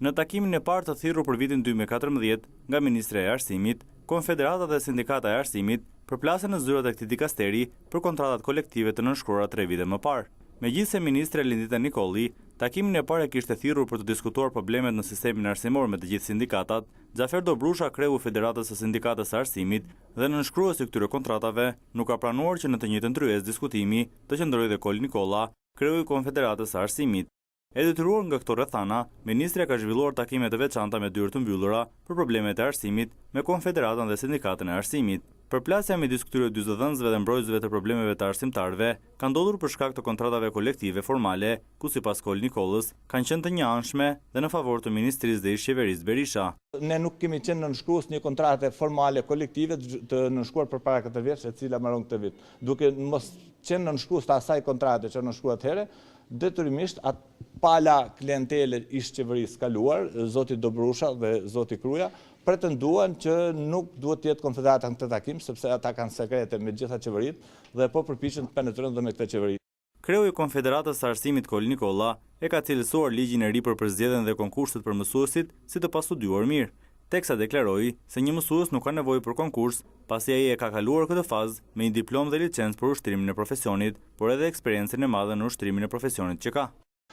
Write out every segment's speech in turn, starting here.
Në takimin e parë të thirrur për vitin 2014 nga Ministria e Arsimit, Konfederata dhe Sindikata e Arsimit përplasen në zyrat e këtij dikasteri për kontratat kolektive të nënshkruara tre vite më parë. Megjithëse ministrja Lindita Nikolli takimin e parë e kishte thirrur për të diskutuar problemet në sistemin arsimor me të gjithë sindikatat, Xhafer Dobrusha, kreu i Federatës së Sindikatës së Arsimit dhe nënshkrues i këtyre kontratave, nuk ka pranuar që në të njëjtën tryezë diskutimi të qëndrojë dhe Kolë Nikolla, kreu i Konfederatës së Arsimit. E detyruar nga këto rrethana, ministrja ka zhvilluar takime të veçanta me dyer të mbyllura për problemet e arsimit me Konfederatën dhe Sindikatën e Arsimit. Përplasja midis këtyre dy zëdhënësve dhe mbrojtësve të problemeve të arsimtarëve ka ndodhur për shkak të kontratave kolektive formale, ku sipas Kolë Nikollës, kanë qenë të njëanshme dhe në favor të ministrisë dhe ish-qeverisë Berisha. Ne nuk kemi qenë nënshkrues një kontrate formale kolektive të nënshkruar përpara katër vjetësh, e cila mbaron këtë vit. Duke mos qenë nënshkrues të asaj kontrate që nënshkruar atëherë, Detyrimisht, atë pala klientele ish-qeverisë kaluar, zoti Dobrusha dhe zoti Kruja, pretenduan që nuk duhet të jetë konfederata në këtë takim, sepse ata kanë sekrete me gjitha qeveritë dhe po përpiqen të penetrojnë dhe me këtë qeveri. Kreu i Konfederatës së Arsimit Kolë Nikolla e ka cilësuar ligjin e ri për përzgjedhjen dhe konkurset për mësuesit si të pastudiuar mirë, teksa deklaroi se një mësues nuk ka nevojë për konkurs, pasi ai e ka kaluar këtë fazë me një diplomë dhe licencë për ushtrimin e profesionit, por edhe eksperiencën e madhe në ushtrimin e profesionit që ka.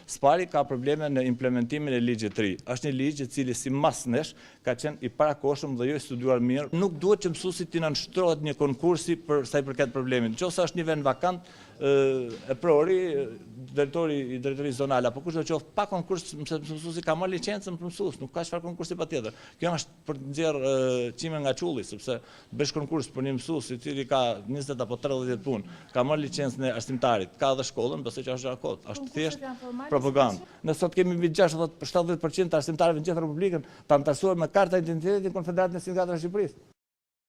Së pari ka probleme në implementimin e ligjit të ri. Është një ligj i cili simas nesh ka qenë i parakohshëm dhe jo i studiuar mirë. Nuk duhet që mësuesi t'i nënshtrohet një konkursi për sa i përket problemit. Në qoftë se është një vend vakant, eprori, drejtori i drejtorisë zonale apo kushdo qoftë pa konkurs, sepse mësuesi ka marrë licencën për mësues, nuk ka çfarë konkursi patjetër. Kjo është për të nxjerrë qimen nga qulli, sepse të bësh konkurs për një mësues i cili ka 20 apo 30 vjet punë, ka marrë licencën e arsimtarit, ka edhe shkollën, besoj që është gjë kot, është thjesht propagandë. Ne sot kemi mbi 60 70% të arsimtarëve në gjithë Republikën të anëtarësuar me karta identiteti në Konfederatën e Sindikatave të Shqipërisë.